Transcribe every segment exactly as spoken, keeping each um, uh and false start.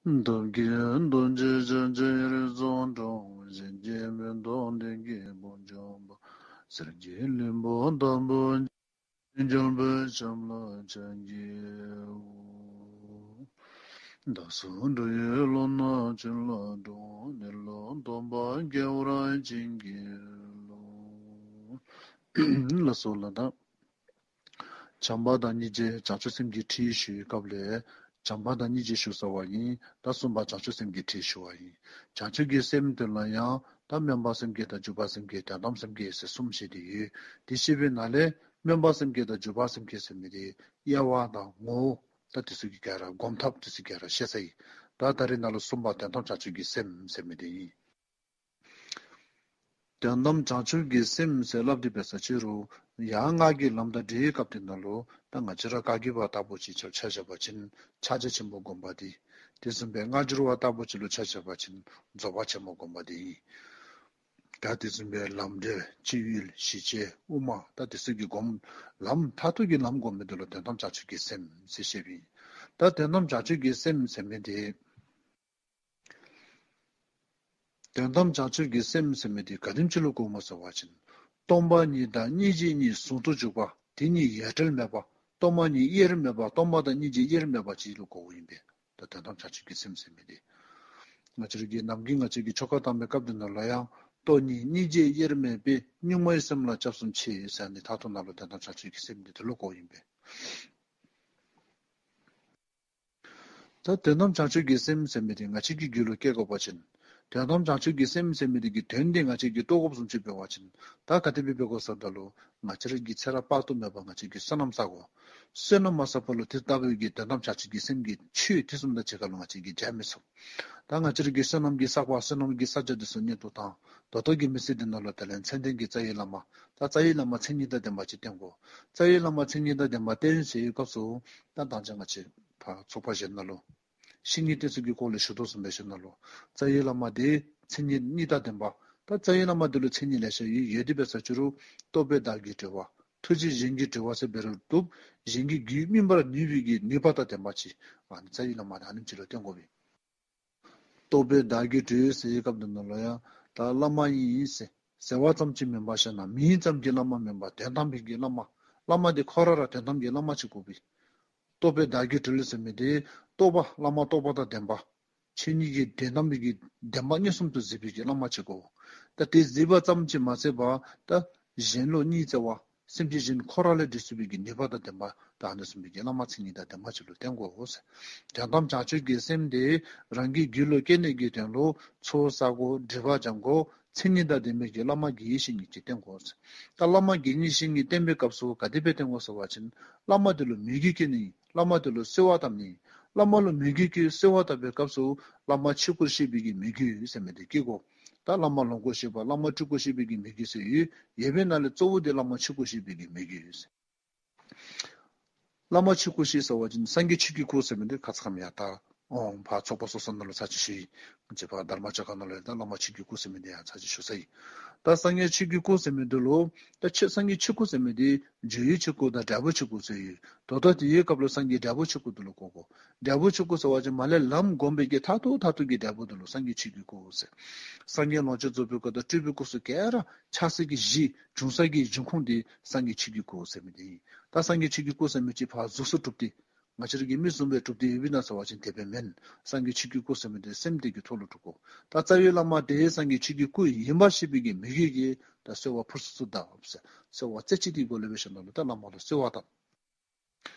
ཐབས་མཁས་རྡོ་རྗེ་འཆང་ཆེན་ཡར་སོང་འགྲོ། གཞན་གྱིས་མི་ཐུབ་བདེ་སྐྱིད་འབུལ་འབྱུང་བ། གསེར་གྱི་ལྷུན་པོ་ལྟ་བུ་འཇམ་པའི་ཞབས་ལ་ཕྱག་འཚལ་ལོ། བདག་སོགས་འགྲོ་བའི་བློ་སྣ་ཆོས་ལ་འགྲོ། གནས་ལུགས་སྟོང་པ་སྐྱེ་བོར་བྱིན་གྱིས་རློབས། ལགས་སོ་ལགས། ད་བྱམས་པ་དང་སྙིང་རྗེ་བྱང་ཆུབ་སེམས་ཀྱི་ཁྲིད་ཞུ་བའི་སྐབས་ལས་བྱམས་པ་དང་སྙིང་རྗེ་ཞུ་ཚར་བ་ཡིན། ད་གསུམ་པ་བྱང་ཆུབ་སེམས་ཀྱི་ཁྲིད་ཞུ་བ་ཡིན། བྱང་ཆུབ་ཀྱི་སེམས་དེ་ལ་ཡང་ད་སྨོན་པ་སེམས་བསྐྱེད་དང་འཇུག་པ་སེམས་བསྐྱེད། དོན་དམ་སེམས་བསྐྱེད་ཟེར་གསུམ་བཤད་དེ་ཡོད། དེ་བཤད་པའི་ནང་ལས་སྨོན་པ་སེམས་བསྐྱེད་དང་འཇུག་པ་སེམས་བསྐྱེད་ཟེར་མི་དེ་དབྱེ་བ་དང་ངོ་བོ་ད་དེ་ཚོ་གི་ག་ར་སྒོམ་ཐབས་དེ་ཚོ་ག་ར་བཤད་ཚར་ཡིན། ད་ད་རེས་ནང་ལ་གསུམ་པ་དོན་དམ་བྱང་ཆུབ་ཀྱི་སེམས་ཟེར་མི་དེ་ཡིན། དོན་དམ་བྱང་ཆུབ་ཀྱི་སེམས་ཟེར་ལབ་དེ་འབད་ས་ཅི་རུང་ཡང་སྔགས་ཀྱི་ལམ་དང་འབྲེལ་བའི་སྐབས་དེ་ནང་ལུ་ད་ང་བཅས་ར་བཀའ་བརྒྱུད་པ་ལྟ་བུ་ཅིག་ཆ་ཆ་བཞག་པ་ཅིན་ཕྱག་རྒྱ་ཆེན་པོ་བསྒོམ་པ་དེ། དེ་བཟུམ་སྦེ་སྔ་འགྱུར་བ་ལྟ་བུ་ཅིག་ལུ་ཆ་བཞག་པ་ཅིན་རྫོགས་པ་ཆེན་པོ་བསྒོམ་པ་དེ་ཡིན། ད་དེ་བཟུམ་སྦེ་ལམ་འབྲས་སྤྱི་ཡུལ་ཞི་བྱེད་དབུ་མ་ད་དེ་ཚུ་གི་སྒོམ་ལམ་མཐར་ཐུག་གི་ལམ་བསྒོམ་མི་དེ་ལུ་དོན་དམ་བྱང་ཆུབ་ཀྱི་སེམས་ཟེར་བཤད་པ་ཡིན། ད་དོན་དམ་བྱང་ཆུབ་ཀྱི་སེམས་ཟེར་མི་དེ་དོན་དམ་བྱང་ཆུབ་ཀྱི་སེམས་ཟེར་མི་དེ་ག་དེམ་ཅིག་ལུ་གོཝ་སྨོ་ཟེར་བ་ཅིན། སྟོང་པ་ཉིད་དང་སྙིང་རྗེ་གཉིས་ཟུང་དུ་འཇུག་པ། དེ་གཉིས་ཡ་བྲལ་མེད་པ། སྟོང་པ་ཉིད་དབྱེར་མེད་པ། སྟོང་པ་དང་སྙིང་རྗེ་དབྱེར་མེད་པ་ཅིག་ལུ་གོཝ་ཨིན་པས། ད་དོན་དམ་བྱང་ཆུབ་ཀྱི་སེམས་ཟེར་མི་དེ། ང་བཅས་ར་གི་ནམ་རྒྱུན་ང་བཅས་ཀྱིས་ཆོ་ག་བཏང་བའི་སྐབས་དེ་ནང་ལུ་ཡང་སྟོང་ཉིད་སྙིང་རྗེ་དབྱེར་མེད་པའི། གཉུག་མའི་སེམས་ལ་སྐྱབས་སུ་མཆི་ཟེར་ནི་མཐར་ཐུག་ནང་ལུ་དོན་དམ་བྱང་ཆུབ་ཀྱི་སེམས་དེ་དེ་ལུ་གོཝ་ཨིན་པས། ད་དོན་དམ་བྱང་ཆུབ་ཀྱི་སེམས་ཟེར་མི་དེ་ང་བཅས་ཀྱི་རྒྱུད་ལུ་སྐྱེ་དགོ་པ་ཅིན། དོན་དམ་བྱང་ཆུབ་ཀྱི་སེམས་ཟེར་མི་དེ་གི་དོན་དེ་ང་བཅས་ཀྱིས་རྟོགས་དགོཔ་བཟུམ་ཅིག་འབད་བ་ཅིན། ད་ག་དེ་སྦེ་འབད་དགོ་ཟེར་བ་ཅིན་ང་བཅས་ར་གིས་ཚེ་རབས་དཔག་ཏུ་མེད་པ་ང་བཅས་ཀྱིས་བསོད་ནམས་བསག་དགོ། བསོད་ནམས་མ་བསག་པ་ལུ་དེ་ལྟ་བུའི་གི་དོན་དམ་བྱང་ཆུབ་ཀྱི་སེམས་ཀྱི་ཆོས་དེ་བཟུམ་དང་གཅིག་ཁར་ལུ་ང་བཅས་ཀྱིས་སྦྱར་མི་ཚུགས། ད་ང་བཅས་ར་གིས་བསོད་ནམས་ཀྱི་བསགས་པ་བསོད་ནམས་ཀྱི་བསགས་བྱ་དེ་ཚུ་མངོན་དུ་བཏང་། ད་ལྟོ་གི་མི་ཚེ་འདི་ནང་ལུ་དེ་ལས་མཚན་ལྡན་གྱི་རྩ་བའི་བླ་མ། ད་རྩ་བའི་བླ་མ་མཚན་ཉིད་དང་ལྡན་པ་ཅིག་བསྟེན་དགོ། རྩ་བའི་བླ་མ་མཚན་ཉིད་དང་ལྡན་པ་བསྟེན་ཟེར་བའི་སྐབས་སུ། ད་ད་ཅི་ང་བཅས་ཕར་ཚོགས་པ་གཞན་ནང་ལུ་བཤེས་གཉེན་བསྟེན་ཚུལ་གྱི་སྐོར་ལས་ཞུ་དོ་བཟུམ་སྦེ་ཞུ་ནང་ལུ། རྩ་བའི་བླ་མ་དེ་མཚན་ཉིད་གཉིས་དང་ལྡན་པ། ད་རྩ་བའི་བླ་མ་དེ་ལུ་མཚན་ཉིད་ལེ་ཤ་ཡོད། ཡོད་དེ་འབད་ས་ཅི་རུང་རྟོགས་པས་བདག་རྒྱུད་གྲོལ་བ། ཐུགས་རྗེས་གཞན་རྒྱུད་གྲོལ་བ་ཟེར་འབད་རུང་བཏུབ། གཞན་གྱི་རྒྱུད་སྨིན་པར་ནུས་པའི་གི་ནུས་པ་དང་ལྡན་པ་ཅིག། ཨ་ནི་རྩ་བའི་བླ་མ་དེ་ཨ་ནེམ་ཅིག་ལུ་བསྟེན་དགོ་པས། རྟོགས་པས་བདག་རྒྱུད་གྲོལ་ཟེར་བའི་སྐབས་དེ་ནང་ལུ་ཡང་ད་བླ་མ་ཨིན་ཟེར་ཟེར་བ་ཙམ་ཅིག་མེན་པར་ཞིན་ན་མིང་ཙམ་གྱི་བླ་མ་མེན་པར་དོན་དམ་པའི་གི་བླ་མ། བླ་མ་དེ་ཁོ་ར་ར་དོན་དམ་གྱི་བླ་མ་ཅིག་དགོ་པས། རྟོགས་པས་བདག་རྒྱུད་གྲོལ་ཟེར་མི་དེ་རྟོགས་པ་བླ་མ་རྟོགས་པ་དང་ལྡན་པ། ཆོས་ཉིད་ཀྱི་དོན་དམ་པའི་གི་བདེན་པ་མངོན་སུམ་དུ་གཟིགས་པའི་གི་བླ་མ་ཅིག་དགོ། ད་དེ་གཟིགས་པ་ཙམ་ཅིག་མ་ཚད་པར་ད་གཞན་ལུ་གཉིས་བརྩེ་བ། སེམས་ཅན་གཞན་ཁོ་ར་ལས་སྒྲིབ་ཚུགས་པའི་གི་ནུས་པ་དང་ལྡན་པ། ད་ཨ་ནི་བཟུམ་པའི་གི་བླ་མ་མཚན་ཉིད་དང་ལྡན་པ་ཅིག་ལུ་བསྟེན་དགོ་ཟེར། དོན་དམ་བྱང་ཆུབ་ཀྱི་སེམས་དེ་རང་གི་རྒྱུད་ལུ་སྐྱེ་ནི་གི་དོན་ལུ་ཚོགས་བསག་དགོ། སྒྲིབ་པ་སྦྱང་དགོ། མཚན་ཉིད་དང་ལྡན་པའི་གི་བླ་མ་དགེ་བའི་བཤེས་གཉེན་ཅིག་བསྟེན་དགོ་ཟེར། ད་བླ་མ་དགེ་བའི་བཤེས་གཉེན་བསྟེན་པའི་སྐབས་སུ་ག་དེ་སྦེ་བསྟེན་དགོ་ཟེར་བ་ཅིན་བླ་མ་དེ་ལུ་མོས་གུས་བསྐྱེད་ནི། བླ་མ་དེ་ལུ་གསོལ་བ་བཏབ་ནི། བླ་མ་ལུ་མོས་གུས་བསྐྱེད་གསོལ་བ་བཏབ་པའི་སྐབས་སུ་བླ་མ་ཆོས་སྐུར་ཤེས་པའི་གི་མོས་གུས་ཟེར་མི་དེ་བསྐྱེད་དགོ། ད་བླ་མ་ལོངས་སྐུར་ཤེས་པ་བླ་མ་སྤྲུལ་སྐུར་ཤེས་པའི་གི་མོས་གུས་ཟེར་ཡོད། ཡོད་པའི་ནང་ལས་གཙོ་བོ་དེ་བླ་མ་ཆོས་སྐུར་ཤེས་པའི་གི་མོས་གུས་ཟེར། བླ་མ་ཆོས་སྐུར་ཤེས་ཟེར་བ་ཅིན་སངས་རྒྱས་ཆོས་ཀྱི་སྐུ་ཟེར་མི་དེ་ཁ་ཙ་ཁ་ཉིནམ་ཡང་ད་ཨོང་ཕར་ཚོགས་པ་སོ་སོ་ནང་ལུ་ཚར་ཅིག་ཞུ་ཡི། ཅིག་ཕར་དྷརྨ་ཆོ་ག་ནང་ལུ་ཡང་ད་བླ་མ་ཆོས་ཀྱི་སྐུ་ཟེར་མི་དེ་ཡང་ཚར་ཅིག་ཞུ་ཚར་ཡི། ད་སངས་རྒྱས་ཆོས་ཀྱི་སྐུ་ཟེར་མི་དེ་ལུ་ད་ཆོས་སངས་རྒྱས་ཆོས་སྐུ་ཟེར་མི་དེ་འཇུག་ཡུལ་ཆོས་སྐུ་དང་འབྲས་བུ་ཆོས་སྐུ་ཟེར་ཡོད། ད་ལྟོ་དེའི་སྐབས་ལུ་སངས་རྒྱས་འབྲས་བུ་ཆོས་སྐུ་དེ་ལུ་གོ་དགོ། འབྲས་བུ་ཆོས་སྐུ་ཟེར་བ་ཅིན་མར་ལས་ལམ་བསྒོམས་པའི་གི་མཐར་ཐུག་མཐར་ཐུག་གི་འབྲས་བུ་དེ་ལུ་སངས་རྒྱས་ཆོས་ཀྱི་སྐུ་ཟེར། སངས་རྒྱས་ལོངས་སྤྱོད་རྫོགས་པའི་སྐུ་དང་སྤྲུལ་པའི་སྐུ་ཚུ་ག་ར་ཆགས་སའི་གི་གཞི་བྱུང་ས་གི་འབྱུང་ཁུངས་དེ་སངས་རྒྱས་ཆོས་ཀྱི་སྐུ་ཟེར་མི་དེ་ཨིན། ད་སངས་རྒྱས་ཆོས་ཀྱི་སྐུ་ཟེར་མི་ཅིག་ཕར་གཟུགས་སུ་གྲུབ་སྟེ་ང་བཅས་ར་གི་མིག་བཟུམ་སྦེ་གྲུབ་སྟེ་ཡོདཔ་ཨིན་ན་ཟེར་བ་ཅིན་དེ་སྦེ་མེན། སངས་རྒྱས་ཆོས་ཀྱི་སྐུ་ཟེར་མི་དེ་སེམས་དེ་གི་ཐོག་ལུ་གྲུབ་དགོ། ད་རྩ་བའི་བླ་མ་དེ་སངས་རྒྱས་ཆོས་ཀྱི་སྐུ་ཨིན་པ་ཤེས་པའི་གི་མོས་གུས་ཀྱིས་ད་གསོལ་བ་ཕུར་ཚུགས་སུ་གདབ་ཟེར། གསོལ་བ་རྩེ་གཅིག་ཏུ་དགོ་ལས་འབད་ཞིནམ་ལས་ད་བླ་མ་ལུ་གསོལ་བ་བཏབ།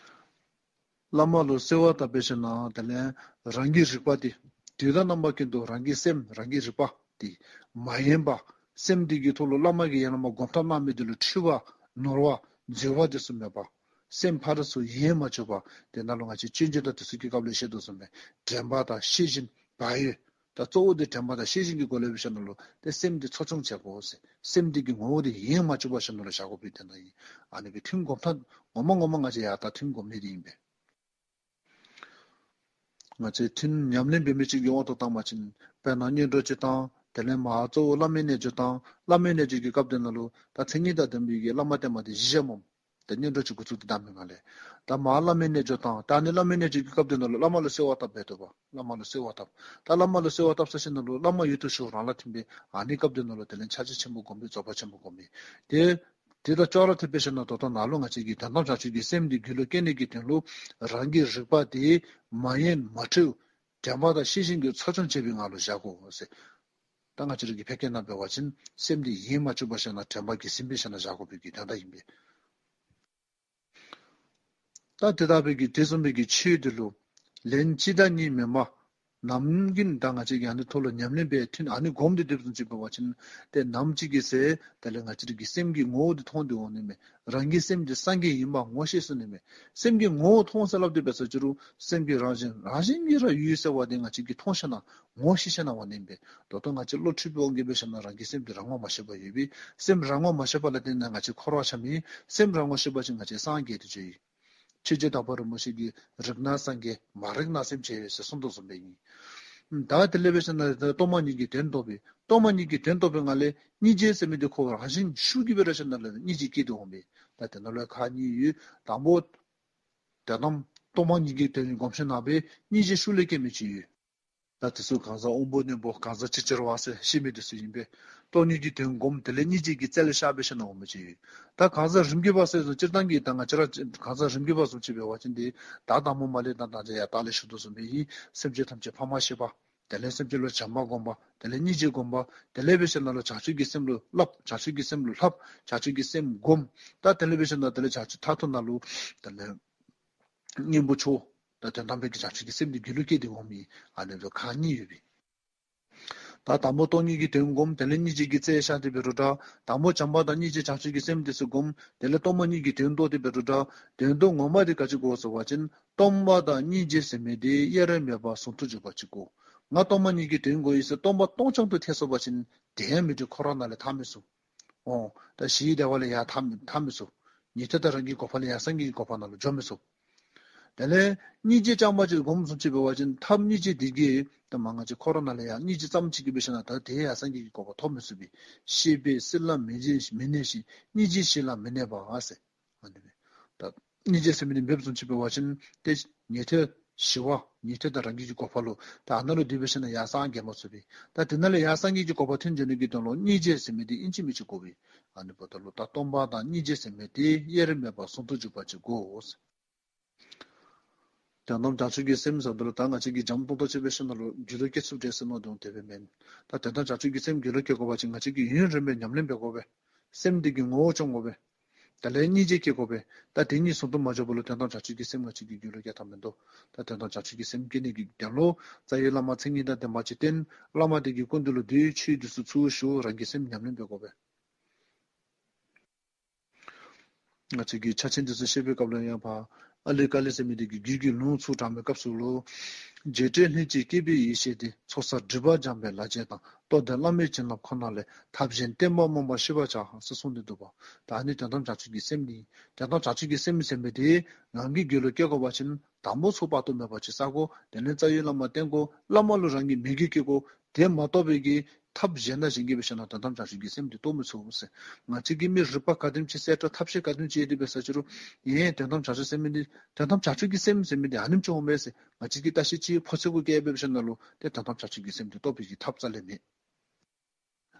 བླ་མ་ལུ་གསོལ་བ་བཏབ་པའི་ཤུལ་ལུ་དེ་ལས་རང་གི་རིག་པ་དེ་དུས་དང་རྣམ་པ་ཀུན་ཏུ་རང་གི་སེམས་རང་གི་རིག་པ་དེ་མ་ཡེངས་པར་སེམས་དེ་གི་ཐོག་ལུ་བླ་མ་གིས་ཡང་ན་མ་སྒོམ་ཐབས་གནང་མི་དེ་ལུ་འཁྲུལ་བ་ནོར་བ་འཛོལ་བ་དེ་ཚུ་མེད་པར་སེམས་ཕ་རོལ་ཚུར་ཡེངས་མ་བཅུག་པར། དེ་ནང་ལུ་ང་བཅས་སྤྱོད་འཇུག་དང་དེ་ཚུ་གི་སྐབས་ལུ་བཤད་དོ་བཟུམ་སྦེ་དྲན་པ་དང་ཤེས་བཞིན་བག་ཡོད། ད་གཙོ་བོ་དེ་དྲན་པ་དང་ཤེས་བཞིན་གྱི་སྒོ་ལས་འབད་ཞིནམ་ལས་ཏེ་སེམས་དེ་འཚོ་སྐྱོང་བྱེད་དགོ་ཟེར། སེམས་དེ་གི་ངོ་བོ་དེ་ཡེངས་མ་བཅུག་པར་ཞིནམ་ལས་བཞག་དགོ་པའི་དོན་དག་ཨིན། ཨ་ནི་སྦེ་ཐུན་སྒོམ་ཐབས་ངོ་མ་ངོ་མ་ང་བཅས་ཡར་ད་ཐུན་སྒོམ་ནི་དེ་ཨིན་པས། ང་བཅས་ཐུན་ཉམས་ལེན་འབད་མི་ཅིག་གི་དབང་དུ་བཏང་པ་ཅིན་དཔེར་ན་སྔོན་འགྲོ་ཅིག་བཏང་། དེ་ལས་མར་གཙོ་བོ་བླ་མའི་རྣལ་འབྱོར་བཏང་། བླ་མའི་རྣལ་འབྱོར་གྱི་སྐབས་དེ་ནང་ལུ་ད་མཚན་ཉིད་དང་ལྡན་པའི་གི་བླ་མ་བསྟེན་པ་དེ་གཞི་བཞག་སྨོ། སྙན་སྒྲོན་ཅིག་འགོ་བཙུགས་ཏེ་གདམས་པའི་ངང་ལས། ད་མར་བླ་མའི་རྣལ་འབྱོར་བཏང་། ད་ཨ་ནི་བླ་མའི་རྣལ་འབྱོར་གྱི་སྐབས་དེ་ནང་ལུ་བླ་མ་ལུ་གསོལ་བ་བཏབ་པས་འདུག་པ། བླ་མ་ལུ་གསོལ་བ་བཏབ། ད་བླ་མ་ལུ་གསོལ་བ་བཏབ་ཚར་ཞིནམ་ལས་བླ་མ་ཡུལ་དུ་ཞུགས། རང་ལ་ཐིམ་པས། ཨ་ནི་སྐབས་དེ་ནང་ལུ་དེ་ལས་ཕྱག་རྒྱ་ཆེན་པོ་བསྒོམ་པས། རྫོགས་པ་ཆེན་པོ་བསྒོམ་པས། དེ་དེ་དང་ཅོག་ར་འཐདཔ་སྦེ་ཞིནམ་ལས་ད་ལྟོ་ནཱ་ལུ་ང་བཅས་ཀྱིས་དོན་དམ་བྱང་ཆུབ་ཀྱི་སེམས་འདི་རྒྱུད་ལུ་སྐྱེ་ནི་གི་དོན་ལུ་རང་གི་རིག་པ་དེ་མ་ཡེངས་མ་འཁྲུལ་དྲན་པ་དང་ཤེས་བཞིན་གྱི་ཚོགས་སྦྱོང་བྱེད་པའི་ངང་ལུ་བཞག་དགོ་ཟེར། ད་ང་བཅས་ར་གི་ཕལ་སྐད་ནང་འབད་བ་ཅིན་སེམས་འདི་ཡེངས་མ་བཅུག་པར་ཞིནམ་ལས་དྲན་པ་གིས་ཟིན་པར་ཞིནམ་ལས་བཞག་དགོ་པའི་གི་དོན་དག་ཨིན་པས། ད་དེ་ལྟ་བུའི་གི་དེ་བཟུམ་མའི་གི་ཆོས་འདི་ལུ་ལན་གཅིག་དང་གཉིས་མེན་པར་ནམ་རྒྱུན་ད་ང་བཅས་ཀྱིས་ཨ་ནི་ཐོག་ལུ་ཉམས་ལེན་འབད་ཐོན། ཨ་ནི་སྒོམ་སྟེ་སྡོད་པ་ཙམ་ཅིག་འབད་བ་ཅིན་ཏེ་ནམ་ཅིག་གི་ཚེ་དེ་ལས་ང་བཅས་ར་གི་སེམས་ཀྱི་ངོ་བོ་འདི་མཐོང་སྟེ་འོང་ནི་མས། རང་གི་སེམས་འདི་སངས་རྒྱས་ཡིན་པ་ངོ་ཤེས་ཚུགས་ནི་མས། སེམས་ཀྱི་ངོ་བོ་མཐོང་ཟེར་སླབ་སྟེ་འབད་ས་ཅིག་རུང་སེམས་ཀྱི་རང་བཞིན་རང་བཞིན་གྱིས་ར་ཡོད་ཟེར་བ་འདི་ང་བཅས་ཀྱིས་མཐོང་ཞིནམ་ལས་ངོ་ཤེས་ཞིནམ་ལས་འོང་ནི་ཨིན་པས། ད་ལྟོ་ང་བཅས་བློ་འཁྲུལ་པའི་དབང་གིས་འབད་ཞིནམ་ལས་རང་གི་སེམས་འདི་རང་ངོ་མ་ཤེས་པར་ཡོད་པས། སེམས་རང་ངོ་མ་ཤེས་པ་ལ་བརྟེན་ནས་ང་བཅས་འཁོར་བར་འཁྱམས་ཡི། སེམས་རང་ངོ་ཤེས་པ་ཅིན་ང་བཅས་སངས་རྒྱས་ཏེ་འགྱོ་ཡི། ཆོས་རྗེ་དྭགས་པོ་རིན་པོ་ཆེ་གིས་རིག་ན་སངས་རྒྱས། མ་རིག་ན་སེམས་ཅན་ཡོད་ཟེར་གསུངས་དོ་བཟུམ་སྦེ་ཨིན། ད་དེ་ལས་འབད་ཞིནམ་ལས་ད་སྟོང་པ་ཉིད་ཀྱི་དོན་རྟོགས་པས། སྟོང་པ་ཉིད་ཀྱི་དོན་རྟོགས་པའི་ངང་ལས་སྙིང་རྗེ་ཟེར་མི་འདི་ཁོ་རང་བཞིན་ཤུགས་ཀྱིས་འབད་ར་ཞིནམ་ལས་སྙིང་རྗེ་སྐྱེས་ཏེ་འོང་པས། ད་དེ་ནང་ལུ་ཁག་གཉིས་ཡོད། དང་པོ་དོན་དམ་སྟོང་པ་ཉིད་ཀྱི་དོན་སྒོམ་ཞིནམ་ལས་སྙིང་རྗེ་ཤུགས་ལས་སྐྱེ་མི་ཅིག་ཡོད། ད་དེ་ཚུ་གང་ཟག་དབང་པོ་རྣོན་པོ་གང་ཟག་ཅིག་ཅར་བ་ཟེར་ཞུ་མི་དེ་ཚུ་ཨིན་པས། སྟོང་ཉིད་ཀྱི་དོན་སྒོམ་དེ་ལས་སྙིང་རྗེ་གི་རྩལ་ཤར་འབད་ཞིནམ་ལས་འོང་མི་ཅིག་ཡོད། ད་གང་ཟག་རིམ་གྱིས་པ་ཟེར་ཚུ་སྤྱིར་བཏང་གི་ད་ང་བཅས་ར་གང་ཟག་རིམ་གྱིས་པ་བཟུམ་ཅིག་འབད་བ་ཅིན་དེ་ད་དང་པོ་མ་ལས་ད་ད་ཅི་ཡར་ལྟག་ལས་ཞུ་དོ་བཟུམ་སྦེ་ཨིན། སེམས་ཅན་ཐམས་ཅད་ཕ་མར་ཤེས་པ། དེ་ལས་སེམས་ཅན་ལུ་བྱམས་པ་བསྒོམ་པ། དེ་ལས་སྙིང་རྗེ་བསྒོམ་པ། དེ་ལས་འབད་ཞིནམ་ལས་བྱང་ཆུབ་ཀྱི་སེམས་ལུ་བསླབ། བྱང་ཆུབ་ཀྱི་སེམས་ལུ་བསླབ། བྱང་ཆུབ་ཀྱི་སེམས་བསྒོམ། ད་དེ་ལས་འབད་ཞིནམ་ལས་དེ་ལས་བྱང་ཆུབ་མཐར་ཐུག་ནང་ལུ་དེ་ལས་གཉེན་པོ་མཆོག། ད་དོན་དམ་པའི་གི་བྱང་ཆུབ་ཀྱི་སེམས་འདི་རྒྱུད་ལུ་སྐྱེས་ཏེ་འོང་མི་ཨ་ནི་ལུ་ཁག་གཉིས་ཡོད་པས། ད་དང་པོ་སྟོང་ཉིད་ཀྱི་དོན་སྒོམ། དེ་ལས་སྙིང་རྗེ་གི་རྩལ་ཤར་ཏེ་འབད་རུང་འདྲ། དང་པོ་བྱམས་པ་དང་སྙིང་རྗེ་བྱང་ཆུབ་ཀྱི་སེམས་དེ་ཚུ་བསྒོམ། དེ་ལས་སྟོང་པ་ཉིད་ཀྱི་དོན་རྟོགས་ཏེ་འབད་རུང་འདྲ། དོན་རྟོགས་ངོ་མ་དེ་ག་ཅི་དགོ་ཟེར་བ་ཅིན་སྟོང་པ་དང་སྙིང་རྗེ་ཟེར་མི་དེ་དབྱེར་མེད་པར་ཟུང་དུ་འཇུག་པ་ཅིག་དགོ། ང་སྟོང་པ་ཉིད་ཀྱི་དོན་དགོ་ཡི་ཟེར་སྟོང་པ་སྟོང་རྐྱང་དུ་ཐལ་སོང་པ་ཅིན་དེ་ཡང་མི་འགྲིག། འཁོར་བ་ནང་ལས་ཐར་མི་ཚུགས། འོ་ད་ཞི་བདེ་བ་ལས་ཡར་ཐར་མི་ཐར་མི་ཚུགས། ཉན་ཐོས་དང་རང་གི་གོ་འཕང་ལས་ཡར་སངས་རྒྱས་ཀྱི་གོ་འཕང་ནང་ལུ་འགྱོ་མི་ཚུགས། དེ་ལས་སྙིང་རྗེ་རྐྱང་པ་ཅིག་སྒོམ་བཟུམ་ཅིག་འབད་བ་ཅིན་ཐབས་སྙིང་རྗེ་འདི་གིས་ད་མ་ང་བཅས་འཁོར་བ་ནང་ལས་ཡང་སྙིང་རྗེ་ཙམ་ཅིག་གིས་འབད་ཞིནམ་ལས་ད་དེ་ཡང་སངས་རྒྱས་ཀྱི་གོ་འཕང་ཐོབ་མི་ཚུགས་པས། ཤེས་པས་སྲིད་ལ་མི་གནས་མི་གནས་ཤིང་། སྙིང་རྗེས་གཞི་ལ་མི་གནས་པ་ཟེར། ཨ་ནི་སྦེ་ད་སྙིང་རྗེ་ཟེར་མི་འདི་འབད་བཟུམ་ཅིག་འབད་བ་ཅིན་ཏེ་ཉན་ཐོས་ཞི་བ་ཉན་ཐོས་དང་རང་རྒྱལ་གྱི་གོ་འཕང་ལུ་ད་ཨ་ནཱ་ལུ་དེ་སྦེ་ཞིནམ་ལས་ཡར་སངས་རྒྱས་མ་ཚུགས་པས། ད་དེ་ནང་ལས་ཡར་སངས་རྒྱས་ཀྱི་གོ་འཕང་ཐོན་འགྱོ་ནི་གི་དོན་ལུ་སྙིང་རྗེ་ཟེར་མི་འདི་ཨིན་ཅི་མིན་ཅི་དགོ་པས། ཨ་ནི་འབདཝ་ད་ལུ་ད་སྟོང་པ་དང་སྙིང་རྗེ་ཟེར་མི་འདི་དབྱེར་མེད་པར་ཟུང་དུ་འཇུག་པ་ཅིག་དགོ། དོན་དམ་བྱང་ཆུབ་ཀྱི་སེམས་ཟེརཝ་ད་ལུ་ད་ང་བཅས་ཀྱིས་འཇམ་ཏོང་ཏོ་ཅིག་འབད་ཞིནམ་ལས་རྒྱུད་ལུ་སྐྱེ་ཚུགས་འདྲས་ཟེར་མནོ་དོ་དེ་སྦེ་མེན། ད་དོན་དམ་བྱང་ཆུབ་ཀྱི་སེམས་རྒྱུད་ལུ་སྐྱེ་དགོ་པ་ཅིན་ང་བཅས་ཀྱིས་ཡུན་རིངམོ་སྦེ་ཉམས་ལེན་འབད་དགོ་པས། སེམས་འདི་གི་ངོ་བོ་སྐྱོང་དགོ་པས། དེ་ལས་སྙིང་རྗེ་སྐྱེ་དགོ་པས། ད་དེ་གཉིས་ཟུང་དུ་མ་འཇུག་པ་ལུ་དོན་དམ་བྱང་ཆུབ་ཀྱི་སེམས་ང་བཅས་ཀྱི་རྒྱུད་ལུ་སྐྱེ་ཐབས་མིན་འདུག། ད་དོན་དམ་བྱང་ཆུབ་ཀྱི་སེམས་སྐྱེ་ནི་གི་དོན་ལུ་རྩ་བའི་བླ་མ་མཚན་ཉིད་དང་ལྡན་པ་ཅིག་བསྟེན། བླ་མ་དེ་གི་སྐུ་མདུན་ལུ་སྡོད། ཆོས་འདི་ཚུ་ཚུར་ཞུ། རང་གི་སེམས་ཉམས་ལེན་འབད་དགོ་པས། ང་བཅས་ཀྱིས་ཕྱག་ཆེན་འདི་ཚུ་བཤད་པའི་སྐབས་ལུ་ཡང་ཕར་ཨ་ལི་ཀ་ལི་ཟེར་མི་འདི་གིས་རྒྱུད་ཀྱི་ལུང་ཚུར་དྲངས་པའི་སྐབས་སུ་ལུ། རྗེ་བཙུན་ལྷན་ཅིག་སྐྱེས་པའི་ཡེ་ཤེས་དེ། ཚོགས་བསགས་སྒྲིབ་པ་སྦྱངས་པའི་ལག་རྗེས་དང་། རྟོགས་ལྡན་བླ་མའི་བྱིན་རླབས་ཁོ་ན་ལས། ཐབས་གཞན་བསྟེན་པ་སྨོན་པ་ཤེས་པར་བྱ། ཟེར་གསུངས་ཏེ་འདུག་པ། ད་ཨ་ནི་དོན་དམ་བྱང་ཆུབ་ཀྱི་སེམས་ནི། དོན་དམ་བྱང་ཆུབ་ཀྱི་སེམས་ཟེར་མི་དེ་རང་གི་རྒྱུད་ལུ་སྐྱེ་དགོ་པ་ཅིན་དང་པོ་ཚོགས་དཔག་ཏུ་མེད་པ་ཅིག་བསག་དགོ། དེ་ལས་རྩ་བའི་བླ་མ་བསྟེན་དགོ། བླ་མ་ལུ་རང་གིས་མོས་གུས་བསྐྱེད་དགོ། དེ་མ་གཏོགས་པའི་གི་ཐབས་གཞན་དང་གཞན་གྱིས་འབད་ཞིནམ་ལས་དོན་དམ་བྱང་ཆུབ་ཀྱི་སེམས་འདི་རྟོགས་མི་ཚུགས་ཟེར། ང་བཅས་ཀྱིས་མི་རིག་པ་ག་དེམ་ཅིག་གསལ་དྲགས་ཐབས་ཤེས་ག་དེམ་ཅིག་ཡོད་དེ་འབད་ས་ཅི་རུང་ཡང་དོན་དམ་བྱང་ཆུབ་སེམས་མི་འདི་དོན་དམ་བྱང་ཆུབ་ཀྱི་སེམས་ཟེར་མི་འདི་ཨ་ནེམ་ཅིག་འོང་མས་ཟེར། ང་བཅས་ཀྱིས་བརྟག་ཞིབ་ཅིག་ཕོ་ཚོད་གུ་བཀལ་འབད་ཞིནམ་ལས་དེ་དོན་དམ་བྱང་ཆུབ་ཀྱི་སེམས་འདི་རྟོགས་པའི་གི་ཐབས་རྩ་ལས་མེད།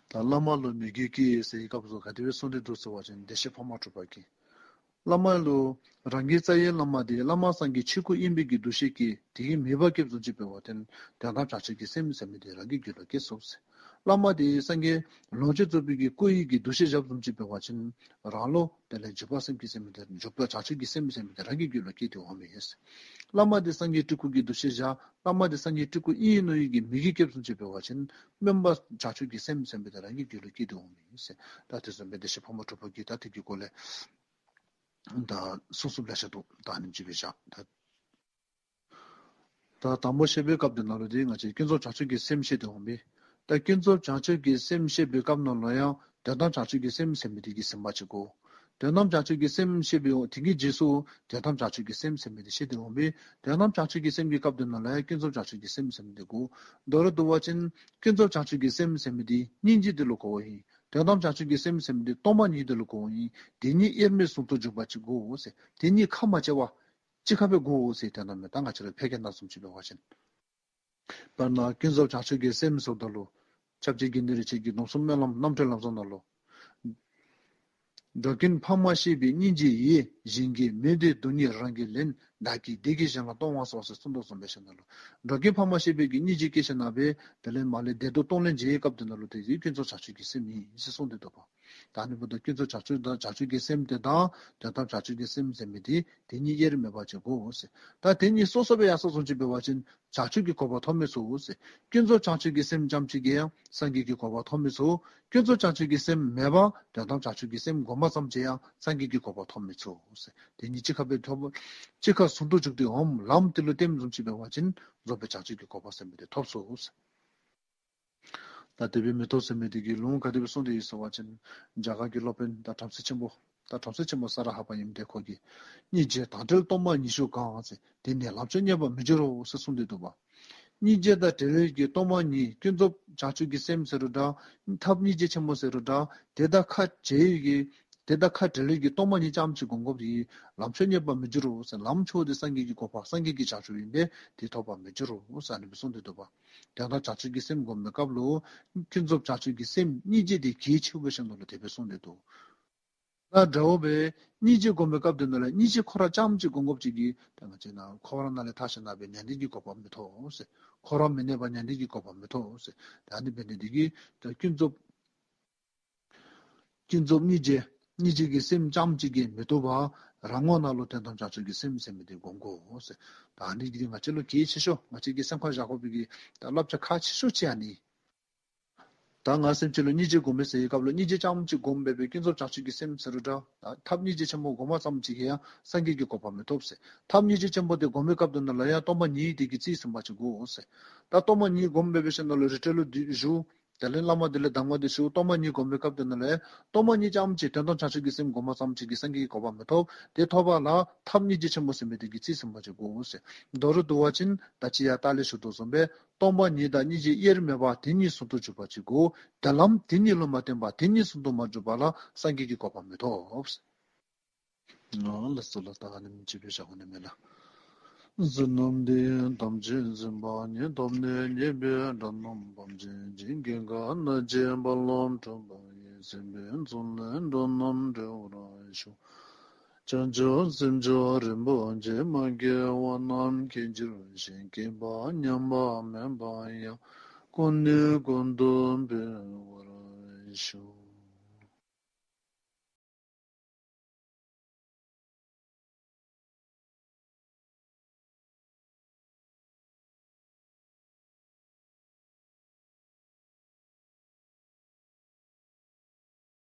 ད་བླ་མ་ལུ་མོས་གུས་བསྐྱེད་ཟེར་བའི་སྐབས་སུ་ག་དེ་སྦེ་གསུངས་ཏེ་འདུག་ཟེར་བ་ཅིན་བདེ་གཤེགས་འཕགས་མ་གྲུབ་པ་གིས། བླ་མ་ལུ་རང་གི་རྩ་བའི་བླ་མ་དེ་བླ་མ་སངས་རྒྱས་ཆོས་སྐུ་ཡིན་པའི་གི་འདུ་ཤེས་བསྐྱེད། དེ་གིས་མོས་པ་བསྐྱེད་བཟུམ་ཅིག་འབད་བ་ཅིན་དོན་དམ་བྱང་ཆུབ་ཀྱི་སེམས་ཟེར་མི་དེ་རང་གི་རྒྱུད་ལུ་སྐྱེ་ཚུགས་ཟེར། བླ་མ་དེ་སངས་རྒྱས་ལོངས་སྤྱོད་རྫོགས་པའི་གི་སྐུ་ཡི་གི་འདུ་ཤེས་བཞགཔ་བཟུམ་ཅིག་འབད་བ་ཅིན་རང་ལུ་དེ་ལས་འཇུག་པ་སེམས་ཀྱི་སེམས་མི་དེ་འཇུག་པ་བྱང་ཆུབ་ཀྱི་སེམས་ཟེར་མི་དེ་རང་གི་རྒྱུད་ལུ་སྐྱེས་ཏེ་འོང་མི་ཨིན་ཟེར། བླ་མ་དེ་སངས་རྒྱས་སྤྲུལ་སྐུ་གི་འདུ་ཤེས་བཞག། བླ་མ་དེ་སངས་རྒྱས་སྤྲུལ་སྐུ་ཨིན་མནོ་བའི་གི་མོས་གུས་བསྐྱེད་བཟུམ་ཅིག་འབད་བ་ཅིན་སྨོན་པ་བྱང་ཆུབ་ཀྱི་སེམས་ཟེར་མི་དེ་རང་གི་རྒྱུད་ལུ་སྐྱེས་ཏེ་འོང་མི་ཨིན་ཟེར། ད་དེ་བཟུམ་སྦེ་བདེ་གཤེགས་འཕགས་མ་གྲུབ་པ་གིས་ད་དེ་གི་སྐོར་ལས་ད་གསུངས་གསུངསམ་ལེ་ཤ་འདུག། ད་ཨ་ནེམ་ཅིག་སྦེ་བཞག། ད་ད་དང་པོ་བཤད་པའི་སྐབས་དེ་ནང་ལུ་དེ་ང་བཅས་ཀུན་རྫོབ་བྱང་ཆུབ་ཀྱི་སེམས་བཤད་དེ་འོང་པས། ད་ཀུན་རྫོབ་བྱང་ཆུབ་ཀྱི་སེམས་བཤད་པའི་སྐབས་ནང་ལུ་ཡང་དོན་དམ་བྱང་ཆུབ་ཀྱི་སེམས་ཟེར་མི་དེ་གི་ཟིན་པ་ཅིག་དགོ། དོན་དམ་བྱང་ཆུབ་ཀྱི་སེམས་བཤད་པའི་དེ་གི་རྗེས་སུ་དོན་དམ་བྱང་ཆུབ་ཀྱི་སེམས་ཟེར་མི་དེ་བཤད་དེ་འོང་པས། དོན་དམ་བྱང་ཆུབ་ཀྱི་སེམས་ཀྱི་སྐབས་དེ་ནང་ལུ་ཡང་ཀུན་རྫོབ་བྱང་ཆུབ་ཀྱི་སེམས་ཟེར་མི་དེ་དགོ། མདོར་བསྡུ་བ་ཅིན་ཀུན་རྫོབ་བྱང་ཆུབ་ཀྱི་སེམས་ཟེར་མི་དེ་སྙིང་རྗེ་དེ་ལུ་གོ་བ་ཨིན། དོན་དམ་བྱང་ཆུབ་ཀྱི་སེམས་ཟེར་མི་འདི་སྟོང་པ་ཉིད་དེ་ལུ་གོཝ་ཨིན། དེ་ཉིད་དབྱེར་མེད་ཟུང་དུ་འཇུག་པ་ཅིག་དགོ་ཟེར། དེ་གཉིས་ཁ་མ་འབྱལ་བར་གཅིག་ཁར་སྦེ་དགོ་ཟེར། དོན་དམ་ད་ང་བཅས་ར་ཕལ་སྐད་ནང་བཟུམ་ཅིག་འབད་བ་ཅིན། དཔེར་ན་ཀུན་རྫོབ་བྱང་ཆུབ་ཀྱི་སེམས་ཟེརཝ་ད་ལུ་ཁྱབ་བྱེད་དགེ་འདུན་རིན་ཆེན་གྱི་སྡོམ་གསུམ་སྨོན་ལམ་རྣམ་འཕྲུལ་ལམ་གསུམ་ནང་ལུ། འགྲོ་ཀུན་ཕ་མར་ཤེས་པའི་སྙིང་རྗེ་ཡིས། གཞན་གྱི་མུན་འདས་སྡུག་བསྔལ་རང་གིས་ལན། བདག་གིས་བདེ་སྐྱིད་གཞན་ལ་གཏོང་བར་གསོལ་ཟེར་གསུངས་དོ་བཟུམ་སྦེ་ཞིནམ་ལས། འགྲོ་ཀུན་ཕ་མར་ཤེས་པའི་གི་སྙིང་རྗེ་བསྐྱེད་ཞིནམ་ལས་དེ་ལས་མར་ལས་བདེ་སྡུག་གཏོང་ལེན་འབད་བའི་སྐབས་དེ་ནང་ལུ་དེ་ཡང་ཀུན་རྫོབ་བྱང་ཆུབ་ཀྱི་སེམས་ཨིན་ཟེར་གསུངས་ཏེ་འདུག་པ། ད་ཨ་ནི་འབདཝ་ད་ཀུན་རྫོབ་བྱང་ཆུབ་དང་བྱང་ཆུབ་ཀྱི་སེམས་དེ་དང་དོན་དམ་བྱང་ཆུབ་ཀྱི་སེམས་ཟེར་མི་དེ་དེ་གཉིས་དབྱེར་མེད་པ་ཅིག་དགོ་ཟེར། ད་དེ་གཉིས་སོ་སོ་སྦེ་ཡར་སོང་བཟུམ་ཅིག་འབད་བ་ཅིན་བྱང་ཆུབ་ཀྱི་གོ་འཕང་ཐོབ་མི་ཚུགས་ཟེར། ཀུན་རྫོབ་བྱང་ཆུབ་ཀྱི་སེམས་ཙམ་ཅིག་གིས་ཡང་སངས་རྒྱས་ཀྱི་གོ་འཕང་ཐོབ་མི་ཚུགས། ཀུན་རྫོབ་བྱང་ཆུབ་ཀྱི་སེམས་མེད་པར་དོན་དམ་བྱང་ཆུབ་ཀྱི་སེམས་སྒོམ་པ་ཙམ་ཅིག་ཡང་སངས་རྒྱས་ཀྱི་གོ་འཕང་ཐོབ་མི་ཚུགས་ཟེར། དེ་གཉིས་གཅིག་ཁར་སྦེ་ཐོབ། གཅིག་ཁར་ཟུང་དུ་འཇུག་སྟེ་འོངམ་ལམ་དེ་ལུ་བརྟེནམ་བཟུམ་ཅིག་འབད་བ་ཅིན་རྫོགས་པའི་བྱང་ཆུབ་ཀྱི་གོ་འཕང་ཟེར་མི་དེ་ཐོབ་ཚུགས་ཟེར། ད་དེ་སྦེ་མི་ཐོབ་ཟེར་མི་དེ་གི་ལུང་ག་དེ་སྦེ་གསུངས་ཏེ་ཡོད་ཟེར་བ་ཅིན་རྒྱ་གར་གྱི་སློབ་དཔོན་ད་བྲམ་ཟེ་ཆེན་པོ་ད་བྲམ་ཟེ་ཆེན་པོ་ས་ར་ཧ་པ་ཨིནམ་དེ་ཁོ་གིས། སྙིང་རྗེ་དང་བྲལ་སྟོང་པ་ཉིད་ཤུགས་གང་ཟེར། དེ་ནི་ལམ་མཆོག་བརྙེས་པར་མི་འགྱུར་རོ་ཟེར་གསུངས་ཏེ་འདུག་པ། སྙིང་རྗེ་དང་བྲལ་བའི་གི་སྟོང་པ་ཉིད་ཀུན་རྫོབ་བྱང་ཆུབ་ཀྱི་སེམས་ཟེར་རུང་འདྲ། ཐབས་སྙིང་རྗེ་ཆེན་པོ་ཟེར་རུང་འདྲ། དེ་དང་ཁ་འབྱལ་བའི་གི་དེ་དང་ཁ་བྲལ་བའི་གི་སྟོང་པ་ཉིད་ཙམ་ཅིག་སྒོམ་དགོཔ་དེ་ལམ་མཆོག་བརྙེས་པར་མི་འགྱུར་རོ་ཟེར། ལམ་མཆོག་དེ་སངས་རྒྱས་ཀྱི་གོ་འཕང་སངས་རྒྱས་ཀྱི་བྱང་ཆུབ་ཨིན་པས། དེ་ཐོབ་པར་མི་འགྱུར་རོ་ཟེར་ཨ་ནི་སྦེ་གསུངས་ཏེ་འདུག་པ། དོན་དམ་བྱང་ཆུབ་ཀྱི་སེམས་སྒོམ་པའི་སྐབས་ལུ་ཀུན་རྫོབ་བྱང་ཆུབ་ཀྱི་སེམས་སྙིང་རྗེ་དེ་གལ་ཆེཝ་སྦེ་ཞིནམ་ལས་དེ་སྦེ་གསུངས་ཏེ་འདུག། ད་འདྲཝ་སྦེ་སྙིང་རྗེ་སྒོམ་པའི་སྐབས་དེ་ནང་ལུ་སྙིང་རྗེ་ཁོ་ར་ཙམ་ཅིག་སྒོམ་དགོཔ་ཅིག་གིས་ད་ང་བཅས་ནཱ་འཁོར་བ་ནང་ལས་ཐར་ཞིནམ་ལས་མྱང་འདས་ཀྱི་གོ་འཕང་མི་ཐོབ་ཟེར། འཁོར་བར་མི་གནས་པ་མྱང་འདས་ཀྱི་གོ་འཕང་མི་ཐོབ་ཟེར། ད་ཨ་ནི་འབད་ནི་དེ་གིས་ད་ཀུན་རྫོབ་ཀུན་རྫོབ་སྙིང་རྗེ་སྙིང་རྗེ་གི་སེམས་ཙམ་ཅིག་གིས་མི་བཏུབ་པར་རང་ངོ་ནང་ལུ་དོན་དམ་བྱང་ཆུབ་ཀྱི་སེམས་ཟེར་མི་དེ་སྒོམ་དགོ་ཟེར། ད་ཨ་ནི་དེ་ང་བཅས་ལུ་གལ་ཆེ་ཤོས་ང་བཅས་ཀྱིས་སེམས་ཁར་བཞག་དགོ་པའི་གི་ད་བསླབ་བྱ་ཁག་ཆེ་ཤོས་ཅིག་ཨ་ནི། ད་ང་སེམས་ཅན་ལུ་སྙིང་རྗེ་སྒོམ་མི་ཟེར་བའི་སྐབས་ལུ་སྙིང་རྗེ་ཙམ་ཅིག་སྒོམ་འབད་བའི་ཀུན་རྫོབ་བྱང་ཆུབ་ཀྱི་སེམས་ཟེར་རུང་འདྲ། ད་ཐབས་སྙིང་རྗེ་ཆེན་པོ་སྒོམ་པ་ཙམ་ཅིག་གིས་ཡང་སངས་རྒྱས་ཀྱི་གོ་འཕང་མི་ཐོབ་ཟེར། ཐབས་སྙིང་རྗེ་ཆེན་པོ་དེ་སྒོམ་པའི་སྐབས་དེ་ནང་ལུ་ཡང་སྟོང་པ་ཉིད་དེ་གིས་རྩིས་ཟིན་པ་ཅིག་དགོ་ཟེར། ད་སྟོང་པ་ཉིད་སྒོམ་འབད་བའི་ཤུལ་ནང་ལུ་རི་ཁྲོད་ལུ་བཞུགས། དེ་ལས་བླ་མ་དེ་ལས་གདམས་ངག་དེ་ཞུ། སྟོང་པ་ཉིད་སྒོམ་པའི་སྐབས་དེ་ནང་ལུ་སྟོང་པ་ཉིད་ཙམ་ཅིག་དོན་དམ་བྱང་ཆུབ་ཀྱི་སེམས་སྒོམ་པ་ཙམ་ཅིག་གིས་སངས་རྒྱས་ཀྱི་གོ་འཕང་མི་ཐོབ། དེ་ཐོབ་པ་ལ་ཐབས་སྙིང་རྗེ་ཆེན་པོ་ཟེར་མི་དེ་གིས་རྩིས་ཟིན་པ་ཅིག་དགོ་ཟེར། མདོར་བསྡུ་བ་ཅིན་ད་ཅི་ཡང་ད་ལས་ཞུ་དོ་བཟུམ་སྦེ་སྟོང་པ་ཉིད་དང་སྙིང་རྗེ་དབྱེར་མེད་པ། དེ་ཉིད་ཟུང་དུ་འཇུག་པ་ཅིག་དགོ། དེ་ལམ་དེ་ཉིད་ལུ་མ་བརྟེན་པ། དེ་ཉིད་ཟུང་དུ་མ་འཇུག་པ་ལ་སངས་རྒྱས་ཀྱི་གོ་འཕང་མི་ཐོབ་ཟེར། ཨ་ལགས་སོ་ལགས། ད་ཨ་ནི་ཅིག་སྦེ་བཞག་དགོ་ནི་མས་ལགས། བསོད་ནམས་འདི་ཡིས་ཐམས་ཅད་གཟིགས་པ་ཉིད། ཐོབ་ནས་ཉེས་པའི་དགྲ་རྣམས་ཕམ་བྱས་ཤིང་། སྐྱེ་རྒ་ན་འཆིའི་རྦ་ཀློང་འཁྲུགས་པ་ཡི། སྲིད་པའི་མཚོ་ལས་འགྲོ་རྣམས་སྒྲོལ་བར་ཤོག། བྱང་ཆུབ་སེམས་མཆོག་རིན་པོ་ཆེ། མ་སྐྱེས་པ་རྣམས་སྐྱེ་གྱུར་ཅིག། སྐྱེས་པ་ཉམས་པ་མེད་པ་ཡང་། ཀུན་ནས་ཀུན་ཏུ་འཕེལ་བར་ཤོག།